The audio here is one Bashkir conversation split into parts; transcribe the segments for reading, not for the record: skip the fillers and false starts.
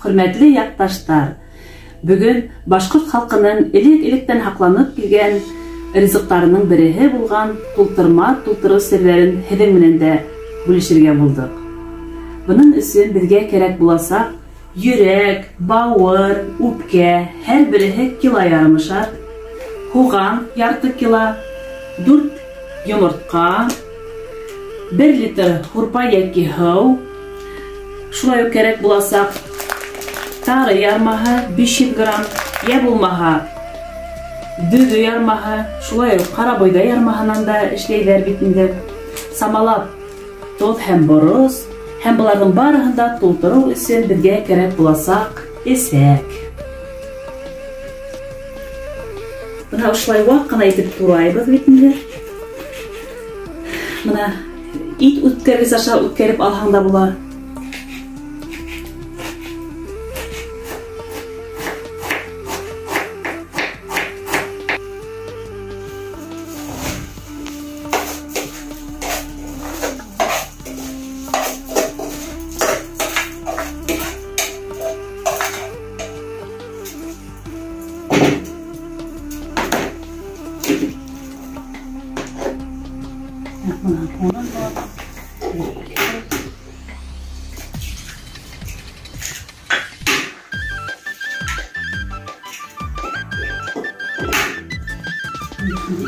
Хөрмәтле яҡташтар, бөгөн башҡорт халҡының элек-электән һаҡланып килгән ризыҡтарының береһе булған тултырма тултырыу серҙәрен һеҙҙең менән дә бүлешергә булдыҡ. Бының өсөн беҙгә кәрәк буласаҡ йөрәк, бауыр, үпкә, һәр береһе кило ярымышар, һуған ярты кило, 4 йомортҡа, 1 литр һурпа йәки һыу, шулай уҡ кәрәк буласаҡ тары ярмаһы 500 грамм, йә булмаһа дөгө ярмаһы, шулай уҡ ҡарабойҙай ярмаһынан да эшләйҙәр бит инде. Самалап тоҙ һәм борос, һәм быларҙың барыһын да тултырыу өсөн беҙгә кәрәк буласаҡ эсәк. Бына ошолай ваҡ ҡына итеп турайбыҙ бит инде. Бына ит үткәргес аша үткәреп алһаң да була.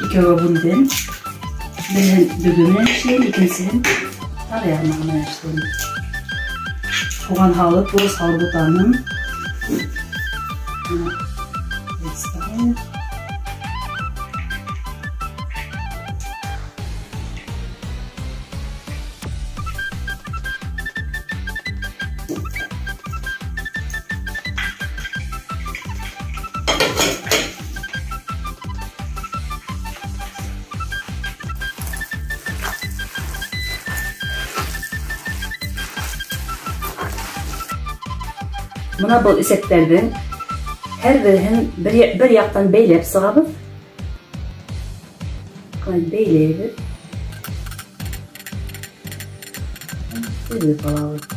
Икәүгә бүлдем. Береһен дөгө менән эшләйем, икенсеһен тары ярмаһы менән эшләйем. Һуған һалып, борос һалып бутаным. Бына был эсәктәрҙең һәр береһен бер яҡтан бәйләп сығабыҙ. Бәйләйбеҙ. Бәйләп алабыҙ.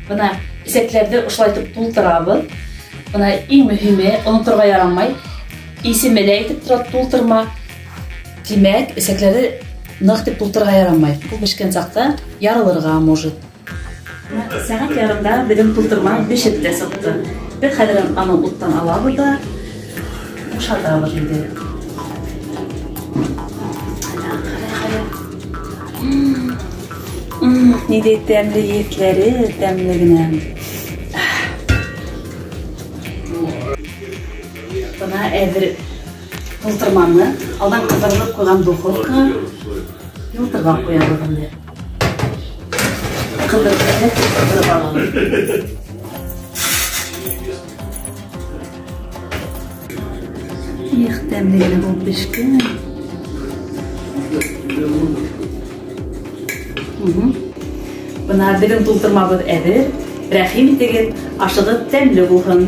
Бына эсәктәрҙе ошолайтып тултырабыҙ. Бына иң мөһиме, оноторға ярамай, исеме лә әйтеп тора тултырма. Тимәк, эсәктәрҙе ныҡ тип тултырырға ярамай. Ул бешкән саҡта ярылырға может. Сәғәт ярымда беҙҙең тултырма бешеп тә сыҡты. Беҙ хәҙер аны уттан алабыҙ ҙа бушатабыҙ инде. Ниндәй тәмле етләре, тәмле генә. Бына әҙер тултырманы алдан ҡыҙҙырып ҡуйған духовкаға йылытырға ҡуябыҙ инде. Ҡыҙҙырып алабыҙ. Их, тәмле генә булып бешкән. Бына беҙҙең тултырмабыҙ әҙер. Рәхим итегеҙ, ашығыҙ тәмле булһын.